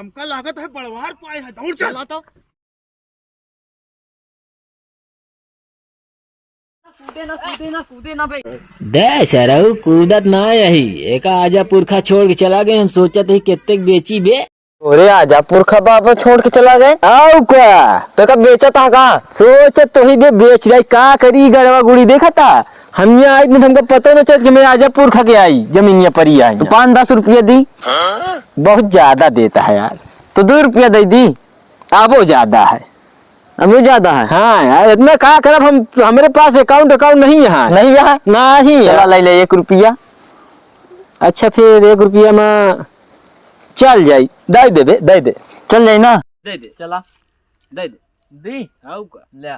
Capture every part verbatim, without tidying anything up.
हमका लागत है बड़वार पाए है, दौड़ चल। चला तो। कूदे ना, कूदे ना, कूदे ना बे। दे सरऊ, कूदत ना यही। एका आजा पुरखा छोड़ के चला गए, हम सोचत ही केतेक बेची बे। अरे आजा पुरखा बाबा छोड़ के चला गए। आऊ का? तो का बेचत हा का? सोचत तो ही बे बेच जाई, का करी गड़वा गुड़ी देखत हा। हम यहाँ आई तो हमको पता न चल कि मैं आजा पुरखा के आई, जमीनिया परी आई तो यहाँ। पाँच दस रुपया दी। बहुत ज्यादा देता है यार। तो दो रुपया दे दी। अबो ज्यादा है। अबो ज्यादा है? हाँ यार, इतना का करब हम, हमरे पास account, account नहीं है। नहीं है? नहीं है। चला, ले ले एक रुपया। अच्छा, फिर एक रुपया में चल जाई, दे देबे, दे दे। चल जाई ना? दे दे। चला। दे दे। दी? आऊ का? ले।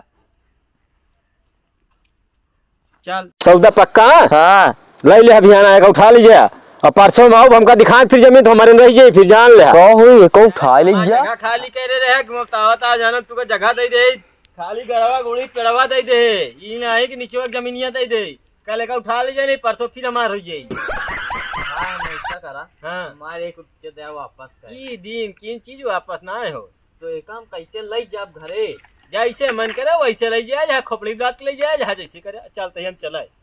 चल। सौदा पक्का? हाँ। ले ले, अभी आना है, उठा लीजिए। और परसों में आओ, हमका दिखाएं फिर जमीन, तो हमारे में रह जाई, फिर जान ले। का होई, का उठा ले जा। जगह खाली करे रहे, घुमतावत आ जाना, तुका जगह दे दे। खाली गड़वा गुड़ी पेड़वा दे दे। ई ना है कि निचवा जमीनिया दे दे। कल एका उठा ले जाए, नहीं परसों फिर हमार हो जाई। हाँ, ऐसा करा। हाँ। हमारे एक रुपया दे वापस कर। ई दिन किन चीज वापस ना आए हो। तो एक काम कैसे ले जाब घरे? जैसे मन करे वैसे ले जाए, जहाँ खोपड़ी बात ले जाए, जहाँ जैसे करे, चलते ही हम चले।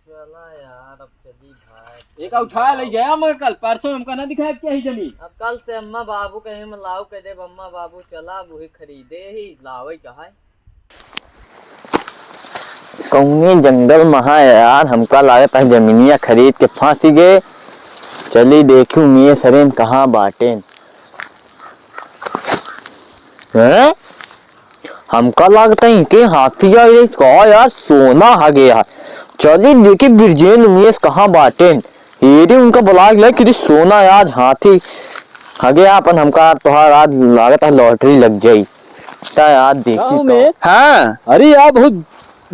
चला यार, अब चली भाई। एका उठा ले जाए, मगर कल परसों हमका ना दिखाए क्या ही जमीन। अब कल से अम्मा बाबू कहीं में लाओ कह देब, अम्मा बाबू चला वही खरीदे ही लावे का है। कौने जंगल में है यार, हमका लागत है जमीनिया खरीद के फांसी गए। चली देखी मिये सरेन कहाँ बाटेन। हैं? हमका लागत है इनके हाथी आ गए का यार, सोना हगे यार। चली देखी बिरजेन उमेश कहाँ बाटेन। हेरी उनका बुला के ले कि सोना आज हाथी हगे आपन, हमका तोहार आज लागत है lottery लग जाई। ता यार देखी गाँव तो। में? हाँ। अरे यार, बहुत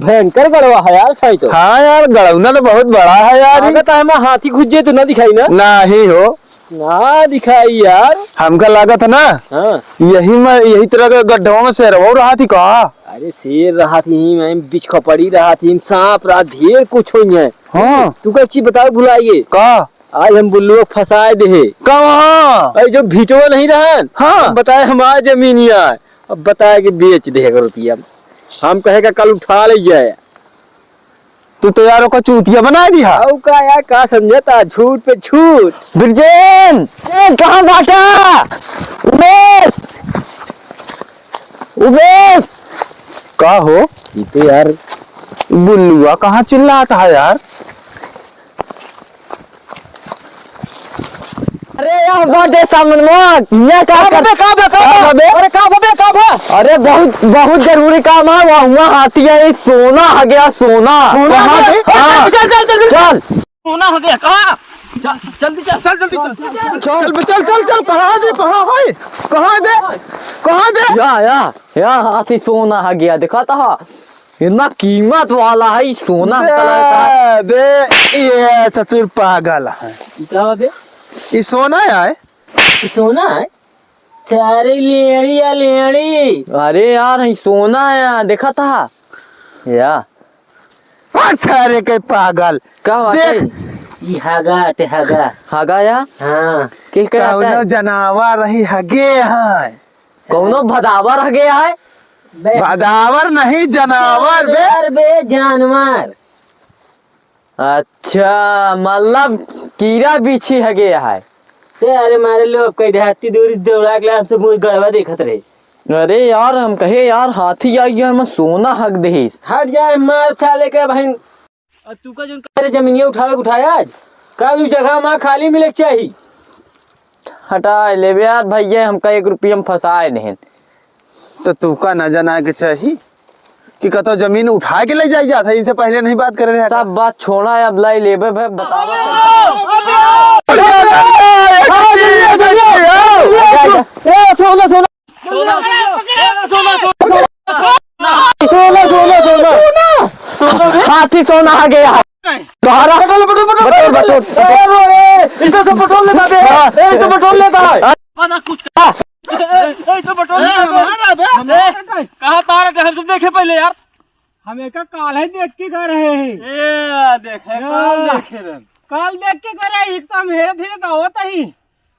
भयंकर गड़वा है यार, छाई तो। हाँ यार, गड़ौना तो बहुत बड़ा है यार। लागत है हमार हाथी घुस जाए तो ना दिखाई ना? नहीं हो। ना दिखाई यार। हमका लागत है ना, हाँ। यही में, यही तरह के गड्ढवा में शेरवा रहा थी का? अरे शेर रहा थी, मैं बिच खपड़ी रहा थी, सांप रहा, ढेर कुछ होई है। हाँ। तू का चीज बताओ भुलाइए। का? आज हम बुल्लुआ फंसाए दे है। कहाँ? अरे जो भिटवा नहीं रहन? हाँ। हम बताए हमार जमीनिया है। अब बताए कि बेच दे एक रुपया। हम कहे का कल उठा ले जाए। तू तो यार ओका चूतिया बनाए दिहा। अउ का यार, का समझता? झूठ पे झूठ। बिरजेन, ए, कहाँ बाटा? उमेश! उमेश! का हो? ई तो यार बुल्लुआ कहाँ चिल्लात है यार? अरे यार, बाटे सामनवा, ये का का कर बे, का बे, का का बे? बे? अरे का बे, का बे? अरे बहुत, बहुत जरूरी काम है, वहाँ, वहाँ हाथी है, सोना हगया, सोना। सोना कहाँ हगया? बे? हाँ। चल, चल, चल, चल। चल। सोना हगया, कहाँ? चल, जल्दी चल। चल, जल्दी चल। चल बे, चल, चल, चल, कहाँ बे, कहाँ है? कहाँ बे? कहाँ बे? या, या, या हाथी सोना हगया, देखा था? इतना कीमत वाला है, ई सोना बे, हमका लगता है। बे, ये ससुर पागल है। ई का बे? ई सोना है? ई सोना है? सारे लेड़ी या लेड़ी। अरे यार, ई सोना है, देखा था? या। अच्छा रे के पागल। का बात देख। है? ई हगा अटे, हगा। हगा या? हाँ। के कहता कौनो है? जनावर रही हगे है। कौनो भदावर हगे है? बे-, भदावर नहीं, जनावर बे। जानवर बे, जानवर। अच्छा, मतलब कीड़ा बिच्छी हगे है। से अरे मारे लोग कह दे, हाथी दूरी दौड़ा के लाम से मुँह गड़वा देखत रहे। अरे यार, हम कहे यार, हाथी आ गया, हम सोना हग देहिस। हट जाए, मार साले के बहन। आ, तू का जौन करे जमीनिया उठावे के उठाए आज, काल उ जगह मा खाली मिले के चाही। हटाए लेबे यार भैया, हमका एक रुपया में फंसाए देहेन। तो तू का ना जनाए के चाही कि कतो जमीन उठाए के ले जाए जात है, इनसे पहले नहीं बात करे रहे। सब बात छोड़ा, अब लाई लेबे भाई, बतावा। ए, सोना, सोना। सोना, सोना, सोना, सोना। सोना, सोना, सोना। हाथी सोना आ गया। तोहरा बटोर, बटोर, बटोर, बटोर, बटोर। ए, इसे सब बटोर लेता बे। हाँ। ए, इसे बटोर लेता है। पता कुछ। हाँ। ए, इसे बटोर लेता बे। हमारा बे। कहाँ तारा थे? हम सब देखे पहले यार। हम एका काल है देख के गए रहे हैं। ए, देखे, काल देखे रहे। काल देख के गए रहे, एक तो हम हेरे थे तो होता ही।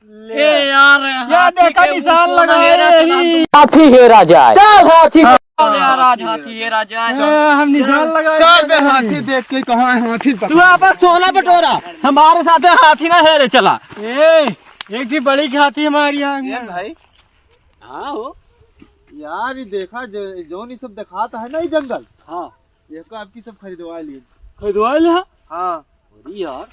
ए यार, यार, हाथी देखा, के निशान लगा है यही। हाथी हेरा जाए। चल, हाथी। चल यार, आज हाथी हेरा जाए, चल। हाँ, हम निशान लगा चल बे, हाथी देख के कहाँ है हाथी पकड़। तू आपन सोना बटोरा, हमारे साथ हाथी ना हेरे चला। ए, एक जी बड़ी हाथी हमारी आ गई। ए भाई। हाँ हो। यार, ये देखा, जो, जौन ये सब दिखाता है ना, ये जंगल। हाँ। ये का आपकी सब खरीदवा लिए। खरीदवा ले? हाँ। अरे यार।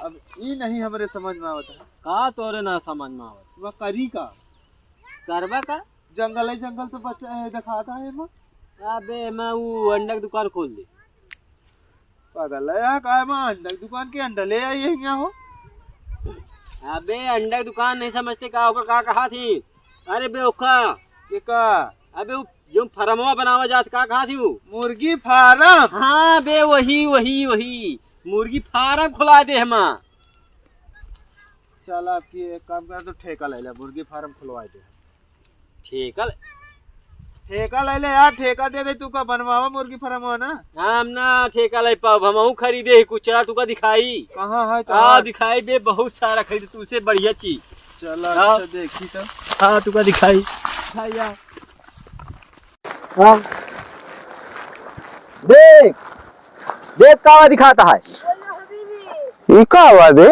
अब ई नहीं हमरे समझ में आवत है। का तोरे ना समझ में आवत? वह करी का? करबा का? जंगल है, जंगल तो बच-, ए, दिखाता है एमा। अबे, मैं वो अंडा की दुकान खोल दे। पागल है यार, का एमा अंडा की दुकान के अंडा ले आई है यहाँ हो? अबे, अंडा की दुकान नहीं समझते का, ओकर का कहा थी? अरे बे, ओका। के का? अबे, वो जो फार्मवा बनावा जात, का कहा थी वो? मुर्गी फार्म? हाँ बे, वही, वही, वही। मुर्गी फार्म खुला दे हमा। चल, आपकी एक काम कर, तो ठेका ले ले, मुर्गी फार्म खुलवा दे। ठेका ले? ठेका ले ले यार, ठेका दे दे, तू का बनवावा मुर्गी फार्म हो ना? हम ना ठेका ले पाओ, हमहू खरीदे ही कुछ, चला तू का दिखाई। कहाँ है तो हाँ, आज? दिखाई बे, बहुत सारा खरीदे, तू से बढ़िया चीज। चला, हाँ। अच्छा, देखी तो। हाँ, तू का दिखाई। दिखाई यार। हाँ। देख, देख का दिखाता है। ई का हुआ बे?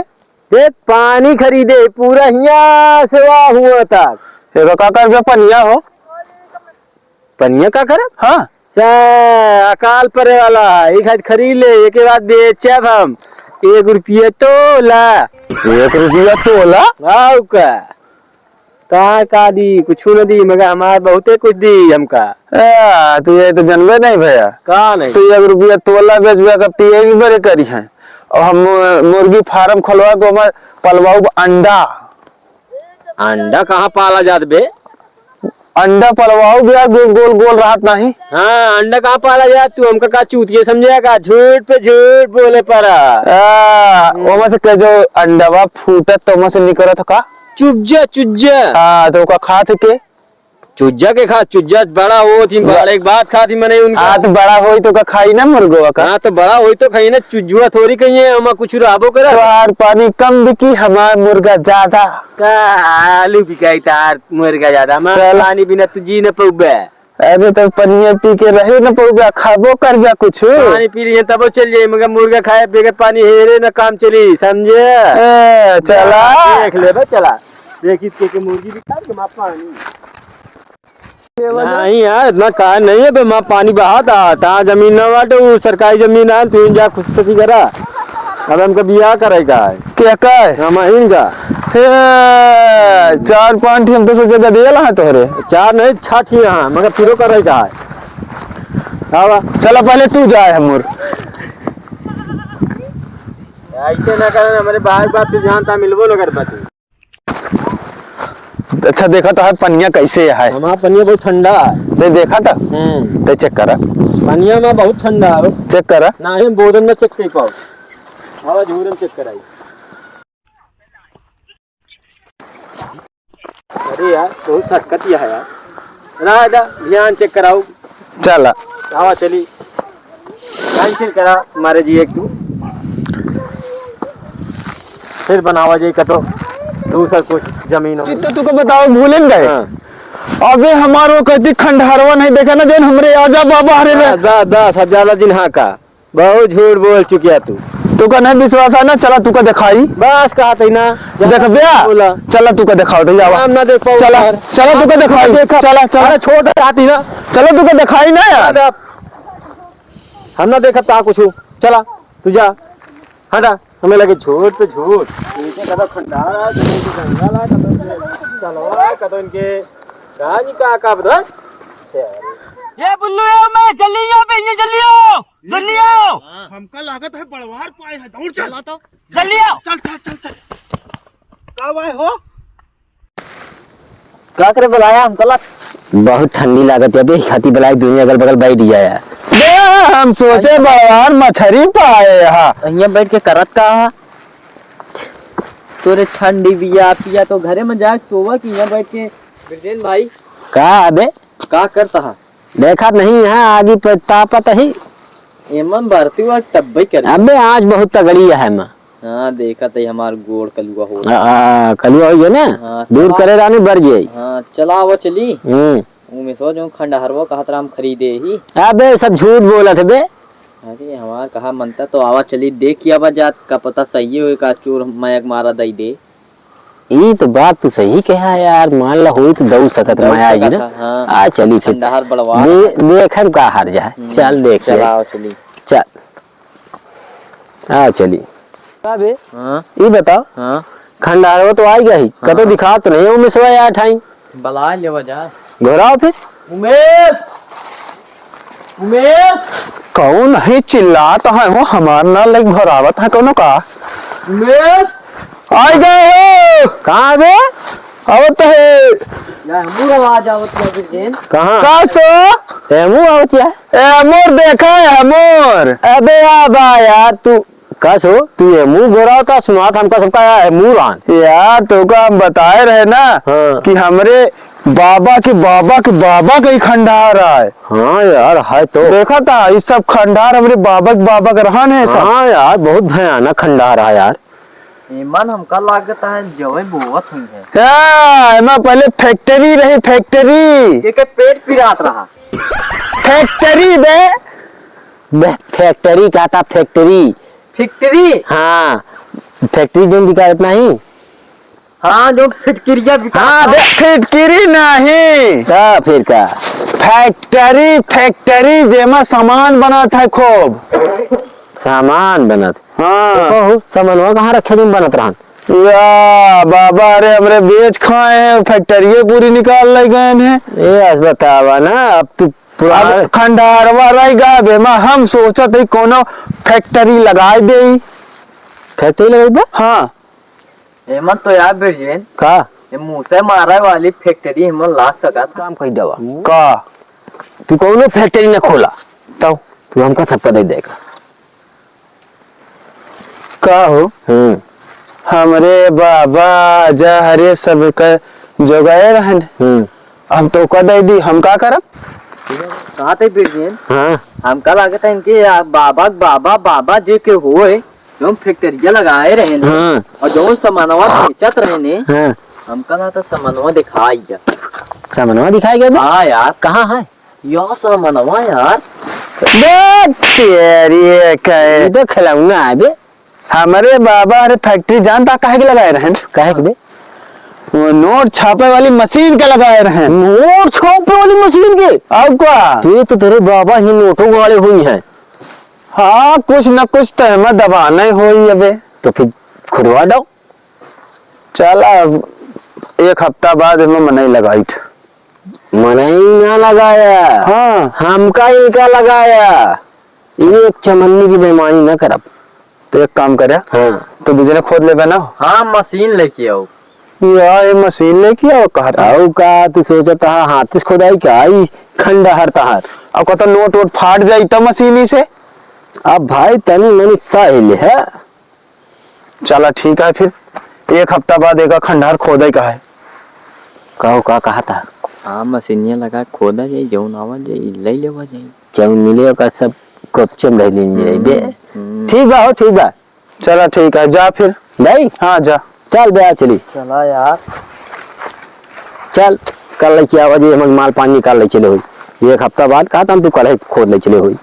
देख, पानी खरीदे, पूरा हियाँ से वहाँ हुआ तक। एगो का करबे पनिया हो? पनिया का करब? हाँ। से अकाल परे वाला है, एक हाथ खरीद ले, एक बाद बेचब हम, एक रुपया तोला। एक रुपया तोला? आउ का? कहाँ का दी, कुछु न दी, मगर हमार बहुते कुछ दी हमका। ए, तू ये तो जनबे नहीं भैया। का नहीं? तू एक रुपया तोला बेचबे का पिए भी बड़े करी है। और हम मु-, मुर्गी फार्म खोलवा के ओमा पलवाउब अंडा। अंडा कहाँ पाला जात बे? अंडा पलवाउब यार, गोल, गोल, गोल रहत नहीं। हाँ, अंडा कहाँ पाला जात? तू हमका का चूतिया समझे का? झूठ पे झूठ बोले पड़ा। आ, हम्म। ओमा से के जो अंडवा फूटत, तो ओमा से निकलत का? चुज्जा, चुज्जा। हाँ, तो ओका खात के? चुज्जा के खा, चुज्जा बड़ा होत ही, बड़ा एक बात खात ही मने उनका। हाँ, तो बड़ा होई तो का खाई ना मुर्गवा का? हाँ, तो बड़ा होई तो खाई ना, चुज्जुआ थोड़ी कहीं है, ओमा कुछ रहबो करे। तोहार पानी कम बिकी, हमार मुर्गा ज्यादा। का आलू बिकाई तार मुर्गा ज्यादा, हमार चल। पानी बिना तू जी न पउबे। अरे तो पनिया पी के रहे न पउबे, खाबो करबे कुछ। पानी पी लिए तबो चल जाई, मगर मुर्गा खाए बगैर पानी हेरे न काम चली, समझे? ए, चला। देख ले बे, चला। देखी के, के मुर्गी भी खा के माँ पानी। नहीं यार, इतना का नहीं है बे, माँ पानी बहात आ, ता जमीन ना बाटे, वो सरकारी जमीन है, तू जा खुश तो करा। अब हमका बियाह करे का है। के का है? हम अहिन का। ए, चार पाँच ठी हम तो सोचे गदेल है तोहरे। चार नहीं, छह ठी है, मगर फिरो करे का है। आवा। चला पहले तू जाए हमर। ऐसे ना करे, हमारे भाई बाप से जानता मिलबो ना कर पाती। अच्छा, देखा तो है पनिया कैसे है। हमार पनिया बहुत ठंडा है। ते देखा था? हम्म। ते check करा। पनिया में बहुत ठंडा है। Check करा। ना ही बोतल में check कर पाओ। हवा झूरन check कराई। अरे यार, बहुत शक्कत यह है यार। रहा दा, ध्यान check कराओ। चला। आवा चली। Cancel करा, मारे जी एक तू। फिर बनावा जाए कतो दूसर कुछ जमीन हो। चित्त तुका बताओ, भूलन गए। हाँ। अबे हमारो कहती खंडहरवा नहीं देखा ना, जौन हमरे आजा बाबा हरे रे। हाँ, दा, दा, सब ज्यादा जिन हाँ का। बहुत झूठ बोल चुकिया तू। तुका नहीं विश्वास है ना, चला तुका दिखाई। बस कहा तई ना। देख बे, बोला। चला तुका दिखाओ तो आवा। हम ना देख पाऊ चला, यार। चला तुका दिखाई। देखा। चला, चला। अरे छोड़ आती ना। चला तुका दिखाई ना यार। हम ना देखब ता कुछ। चला, तू जा। हटा, हमें लगे झूठ पे झूठ। इनके कदम खंडार आ, कदम इनके जंगल आ, कदम इनके तलवार, कदम इनके रानी का, का बता? ये बुल्लू, ये मैं, जल्दी आओ बे, ये जल्दी आओ, जल्दी आओ। हमका लागत है बड़वार पाए है, दौड़ चल। चला तो। जल्दी आओ। चल, चल, चल, चल। का भाई हो? का करे बुलाया हमका ला? बहुत ठंडी लागत है बे, खाती बुलाई दुनिया अगल बगल बैठ जाया। बे, हम सोचे बड़वार मछरी पाए हा। यहाँ बैठ के करत का हा? तोरे ठंडी बिया पिया तो घरे में जाके सोवा कि यहाँ बैठ के। बिरजेन भाई। का अबे? का करता हा? देखत नहीं यहाँ आगी पे तापत ही। एमन बरती हुआ तब्बे कर। अबे आज बहुत तगड़ी है माँ। हाँ, देखत ही हमार गोड़ कलुआ हो रहा। आ, आ, कलुआ होइ गया ना? हाँ, दूर चला। करे रानी बढ़ जाई। हाँ, चला वो चली। हम्म। उमेशवा जो खंडहरवा कहत रहा हम खरीदे ही। अबे, सब झूठ बोलत है बे। अरे, हमार कहा मनता तो आवा चली, देख के आवा जात, का पता सही होए का चोर मयक मारा दई दे। ई तो बात तू सही कहा यार, मान ला होई तो दऊ सकत दऊ मया जी सकत ना। हा, हाँ। आ चली फिर। खंडहर बड़वा दे-, देखम का हार जाए। हम्म, चल देख ले। चलाओ चली। चल। आ चली। का बे? हाँ। ई बताओ। हाँ। खंडहरवा तो आई गई, हाँ। कतो दिखात नहीं उमेशवा यार ठाई। बला लेवा जा। घोराओ फिर। उमेश! उमेश! कौन है चिल्लात है हो? हमार ना लग घोरावत है कौनो का? उमेश! आई गए हो? कहाँ बे? आवत है। या हमू आवाज आवत है बिरजेन। कहाँ? का सो? एमू आवत है? ए, मोर देखा है, मोर। अबे आ बा यार, तू कस हो, तू एमू गोरावत हा, सुनात हमका सबका एमू रान। यार, तोका हम बताए रहे ना हाँ। कि हमरे बाबा के बाबा के बाबा का ही खंडहर आए। हाँ यार, है तो। देखा था, ई सब खंडहर हमरे बाबा के बाबा का रहन है सब। हाँ यार, बहुत भयानक खंडहर है यार। एमन हमका लागत है जवे बोवत हुई है। या, एमा पहले factory रही, factory। के, के पेट पिरात रहा। Factory बे। बे, factory कहा था, factory। Factory? हाँ, factory जोन बिकायत नहीं? हाँ, जो फिटकिरिया बिकात हाँ, था। बे, फिटकिरी नहीं। तो फिर का? Factory, factory, जेमा सामान बनत है खूब। सामान बनत? हाँ। तो कहू, सामानवा कहाँ रखे जोन बनत रहन? या, बाबा, अरे, हमरे बेच खाए हैं, factory पूरी निकाल ले गए हैं। ए, आज बतावा ना, अब तू पुराना अब खंडहरवा रह गया, बेमा हम सोचत ही कोनो factory लगाए देई। Factory लगाई बा? हाँ। एमन तो यार बिरजेन, का? ये मूसे मारे वाली factory एमन लाग सकत। काम कही देवा। का? तू कोनो factory न खोला। तब? तू हमका सबका दे देगा। का हो? हम्म। हमरे बाबा जहरे सबके जोगाए रहन। हम्म। हम तोका दे दी, हम का करब? कहा थे बिरजेन? हाँ। हमका लागत है इनके या बाबा, बाबा, बाबा जे के होए, जो factory लगाए रहे ने, हाँ। और जो सामानवा बेचत रहे ने, हाँ। हमका लागत सामानवा दिखाई गया। सामानवा दिखाई गया बे? हाँ यार। कहाँ है? या सामानवा यार। बे तेरी ये कहे। ये तो खिलौना है बे। हमरे बाबा अरे factory जानता काहे के लगाए रहन? काहे के बे? वो नोट छापे वाली मशीन के लगाए रहन। नोट छापे वाली मशीन के? अब का? ये तो तेरे बाबा ही नोटों वाले हुई हैं। हाँ, कुछ न कुछ तो हमें दबाना ही होई अबे। तो फिर खुदवा दो। चला, अब एक हफ्ता बाद एमे मनई लगाई थे। मनई ना लगाया। हाँ। हमका इनका लगाया। एक चमन्नी की बेईमानी ना करब। तो एक काम करे। हाँ। तो दूसरे खोद लेबे ना। हाँ, मशीन लेके आओ। या, ये मशीन लेके आओ, कहा था। आओ का, तू सोचत हा, हाथ से खोदाई का, ई खंडहर तहार। अब कहता नोट वोट फाट जाई तो मशीनी से। अब भाई, तनी मनी सही ले है। चला ठीक है फिर, एक हफ्ता बाद एका खंडहर खोदे का है। कहो का कहा था? हाँ, मशीनिया लगा खोदा जाई, जौन आवा जाई, ले लेवा जाई। जौन मिले ओका सब कोपचे में रह दिन जाई बे। हम्म, हम्म। ठीक बा हो, ठीक बा। चला ठीक है, जा फिर। जाई? हाँ, जा। चल बे, आ चली। चला यार। चल, कल लेके आवा जी, हम माल पानी निकाल ले चले होई। एक हफ्ता बाद कहा था हम, तू कल ही खोद ले चले होई।